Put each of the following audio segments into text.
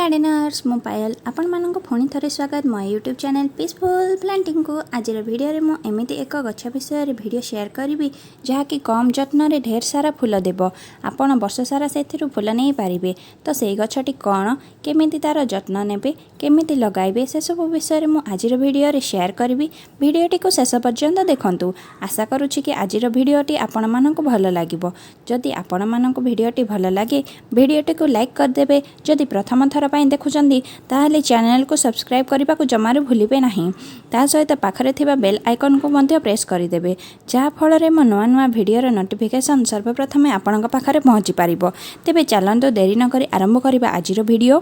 Gardeners, ମୁଁ ପାୟଲ। ଆପଣମାନଙ୍କୁ ପୁଣି ଥରେ ସ୍ୱାଗତ ମୋ ୟୁଟ୍ୟୁବ୍ ଚ୍ୟାନେଲ୍ ପିସଫୁଲ୍ ପ୍ଲାଣ୍ଟିଂକୁ। ଆଜିର ଭିଡ଼ିଓରେ ମୁଁ ଏମିତି ଏକ ଗଛ ବିଷୟରେ ଭିଡ଼ିଓ ସେୟାର କରିବି, ଯାହାକି କମ୍ ଯତ୍ନରେ ଢେର ସାରା ଫୁଲ ଦେବ। ଆପଣ ବର୍ଷ ସାରା ସେଥିରୁ ଫୁଲ ନେଇପାରିବେ। ତ ସେଇ ଗଛଟି କ'ଣ, କେମିତି ତା'ର ଯତ୍ନ ନେବେ, କେମିତି ଲଗାଇବେ, ସେସବୁ ବିଷୟରେ ମୁଁ ଆଜିର ଭିଡ଼ିଓରେ ସେୟାର କରିବି। ଭିଡ଼ିଓଟିକୁ ଶେଷ ପର୍ଯ୍ୟନ୍ତ ଦେଖନ୍ତୁ। ଆଶା କରୁଛି କି ଆଜିର ଭିଡ଼ିଓଟି ଆପଣମାନଙ୍କୁ ଭଲ ଲାଗିବ। ଯଦି ଆପଣମାନଙ୍କୁ ଭିଡ଼ିଓଟି ଭଲ ଲାଗେ, ଭିଡ଼ିଓଟିକୁ ଲାଇକ୍ କରିଦେବେ। ଯଦି ପ୍ରଥମ ଥର ପାଇଁ ଦେଖୁଛନ୍ତି, ତାହେଲେ ଚ୍ୟାନେଲକୁ ସବସ୍କ୍ରାଇବ୍ କରିବାକୁ ଜମାରୁ ଭୁଲିବେ ନାହିଁ। ତା ସହିତ ପାଖରେ ଥିବା ବେଲ୍ ଆଇକନ୍କୁ ମଧ୍ୟ ପ୍ରେସ୍ କରିଦେବେ, ଯାହାଫଳରେ ମୋ ନୂଆ ନୂଆ ଭିଡ଼ିଓର ନୋଟିଫିକେସନ୍ ସର୍ବପ୍ରଥମେ ଆପଣଙ୍କ ପାଖରେ ପହଞ୍ଚି ପାରିବ। ତେବେ ଚାଲନ୍ତୁ, ଡେରି ନକରି ଆରମ୍ଭ କରିବା ଆଜିର ଭିଡ଼ିଓ।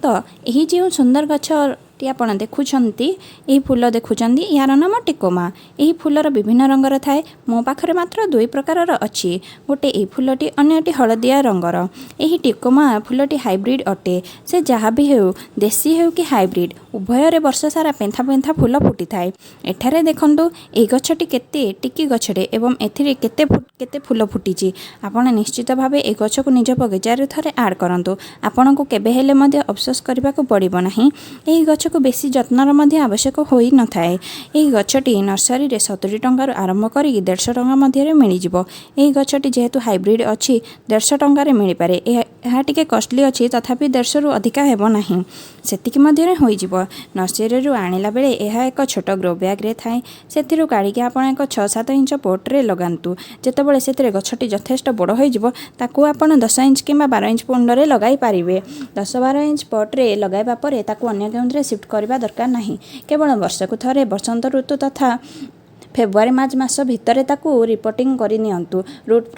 ତ ଏହି ଯେଉଁ ସୁନ୍ଦର ଗଛଟି ଆପଣ ଦେଖୁଛନ୍ତି, ଏହି ଫୁଲ ଦେଖୁଛନ୍ତି, ଏହାର ନାମ ଟିକୋମା। ଏହି ଫୁଲର ବିଭିନ୍ନ ରଙ୍ଗର ଥାଏ। ମୋ ପାଖରେ ମାତ୍ର ଦୁଇ ପ୍ରକାରର ଅଛି। ଗୋଟେ ଏହି ଫୁଲଟି, ଅନ୍ୟଟି ହଳଦିଆ ରଙ୍ଗର। ଏହି ଟିକୋମା ଫୁଲଟି ହାଇବ୍ରିଡ଼ ଅଟେ। ସେ ଯାହା ବି ହେଉ, ଦେଶୀ ହେଉ କି ହାଇବ୍ରିଡ଼, ଉଭୟରେ ବର୍ଷ ସାରା ପେନ୍ଥା ପେନ୍ଥା ଫୁଲ ଫୁଟିଥାଏ। ଏଠାରେ ଦେଖନ୍ତୁ, ଏହି ଗଛଟି କେତେ ଟିକି ଗଛଟେ ଏବଂ ଏଥିରେ କେତେ କେତେ ଫୁଲ ଫୁଟିଛି। ଆପଣ ନିଶ୍ଚିତ ଭାବେ ଏ ଗଛକୁ ନିଜ ବଗିଚାରେ ଥରେ ଆଡ଼୍ କରନ୍ତୁ। ଆପଣଙ୍କୁ କେବେ ହେଲେ ମଧ୍ୟ ଅଫସୋସ କରିବାକୁ ପଡ଼ିବ ନାହିଁ। ଏହି ଗଛକୁ ବେଶୀ ଯତ୍ନର ମଧ୍ୟ ଆବଶ୍ୟକ ହୋଇନଥାଏ। ଏହି ଗଛଟି ନର୍ସରୀରେ 70 ଟଙ୍କାରୁ ଆରମ୍ଭ କରିକି 150 ଟଙ୍କା ମଧ୍ୟରେ ମିଳିଯିବ। ଏହି ଗଛଟି ଯେହେତୁ ହାଇବ୍ରିଡ଼ ଅଛି, 150 ଟଙ୍କାରେ ମିଳିପାରେ। ଏହା ଟିକେ କଷ୍ଟଲି ଅଛି, ତଥାପି 150ରୁ ଅଧିକା ହେବ ନାହିଁ। ସେତିକି ମଧ୍ୟରେ ହୋଇଯିବ। ନର୍ସରୀରୁ ଆଣିଲା ବେଳେ ଏହା ଏକ ଛୋଟ ଗ୍ରୋ ବ୍ୟାଗ୍ରେ ଥାଏ। ସେଥିରୁ କାଢ଼ିକି ଆପଣ ଏକ 6-7 ଇଞ୍ଚ ପଟ୍ରେ ଲଗାନ୍ତୁ। ଯେତେବେଳେ ସେଥିରେ ଗଛଟି ଯଥେଷ୍ଟ ବଡ଼ ହୋଇଯିବ, ତାକୁ ଆପଣ 10 ଇଞ୍ଚ କିମ୍ବା 12 ଇଞ୍ଚ କୁଣ୍ଡରେ ଲଗାଇ ପାରିବେ। 10-12 ଇଞ୍ଚ ପଟ୍ରେ ଲଗାଇବା ପରେ ତାକୁ ଅନ୍ୟ କେଉଁଥିରେ ସିଫ୍ଟ କରିବା ଦରକାର ନାହିଁ। କେବଳ ବର୍ଷକୁ ଥରେ ବସନ୍ତ ଋତୁ ତଥା ଫେବୃଆରୀ ମାର୍ଚ୍ଚ ମାସ ଭିତରେ ତାକୁ ରିପୋଟିଂ କରିନିଅନ୍ତୁ।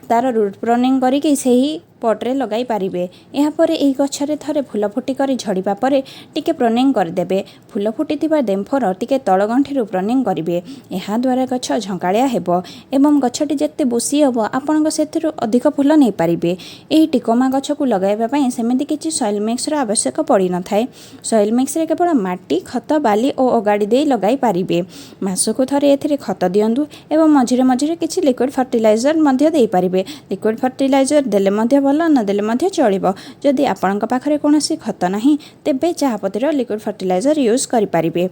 ତା'ର ରୁଟ୍ ପ୍ରୁନିଂ କରିକି ସେହି ପଟ୍ରେ ଲଗାଇ ପାରିବେ। ଏହାପରେ ଏହି ଗଛରେ ଥରେ ଫୁଲ ଫୁଟି କରି ଝଡ଼ିବା ପରେ ଟିକେ ପ୍ରୁନିଂ କରିଦେବେ। ଫୁଲ ଫୁଟିଥିବା ଡେମ୍ଫର ଟିକେ ତଳ ଗଣ୍ଠିରୁ ପ୍ରୁନିଂ କରିବେ। ଏହାଦ୍ୱାରା ଗଛ ଝଙ୍କାଳିଆ ହେବ ଏବଂ ଗଛଟି ଯେତେ ବୁଶି ହେବ, ଆପଣଙ୍କ ସେଥିରୁ ଅଧିକ ଫୁଲ ନେଇପାରିବେ। ଏହି ଟିକୋମା ଗଛକୁ ଲଗାଇବା ପାଇଁ ସେମିତି କିଛି ସଏଲ୍ ମିକ୍ସର ଆବଶ୍ୟକ ପଡ଼ିନଥାଏ। ସଏଲ୍ ମିକ୍ସରେ କେବଳ ମାଟି, ଖତ, ବାଲି ଓ ଅଗାଡ଼ି ଦେଇ ଲଗାଇ ପାରିବେ। ମାସକୁ ଥରେ ଏଥିରେ ଖତ ଦିଅନ୍ତୁ ଏବଂ ମଝିରେ ମଝିରେ କିଛି ଲିକ୍ୱିଡ଼ ଫର୍ଟିଲାଇଜର ମଧ୍ୟ ଦେଇପାରିବେ। ଲିକ୍ୱିଡ଼ ଫର୍ଟିଲାଇଜର ଦେଲେ ମଧ୍ୟ ଭଲ, ନଦେଲେ ମଧ୍ୟ ଚଳିବ। ଯଦି ଆପଣଙ୍କ ପାଖରେ କୌଣସି ଖତ ନାହିଁ, ତେବେ ଚାହାପତିର ଲିକ୍ୱିଡ଼ ଫର୍ଟିଲାଇଜର ୟୁଜ୍ କରିପାରିବେ।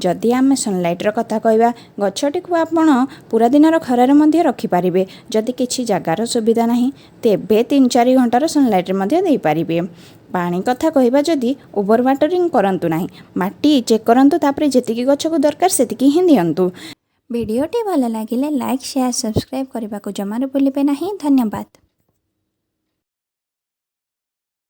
ଯଦି ଆମେ ସନଲାଇଟ୍ର କଥା କହିବା, ଗଛଟିକୁ ଆପଣ ପୁରା ଦିନର ଖରାରେ ମଧ୍ୟ ରଖିପାରିବେ। ଯଦି କିଛି ଜାଗାର ସୁବିଧା ନାହିଁ, ତେବେ 3-4 ଘଣ୍ଟାର ସନଲାଇଟ୍ରେ ମଧ୍ୟ ଦେଇପାରିବେ। ପାଣି କଥା କହିବା ଯଦି, ଓଭର ୱାଟରିଂ କରନ୍ତୁ ନାହିଁ। ମାଟି ଚେକ୍ କରନ୍ତୁ, ତାପରେ ଯେତିକି ଗଛକୁ ଦରକାର ସେତିକି ହିଁ ଦିଅନ୍ତୁ। ଭିଡ଼ିଓଟି ଭଲ ଲାଗିଲେ ଲାଇକ୍, ସେୟାର, ସବସ୍କ୍ରାଇବ୍ କରିବାକୁ ଜମାରୁ ଭୁଲିବେ ନାହିଁ। ଧନ୍ୟବାଦ।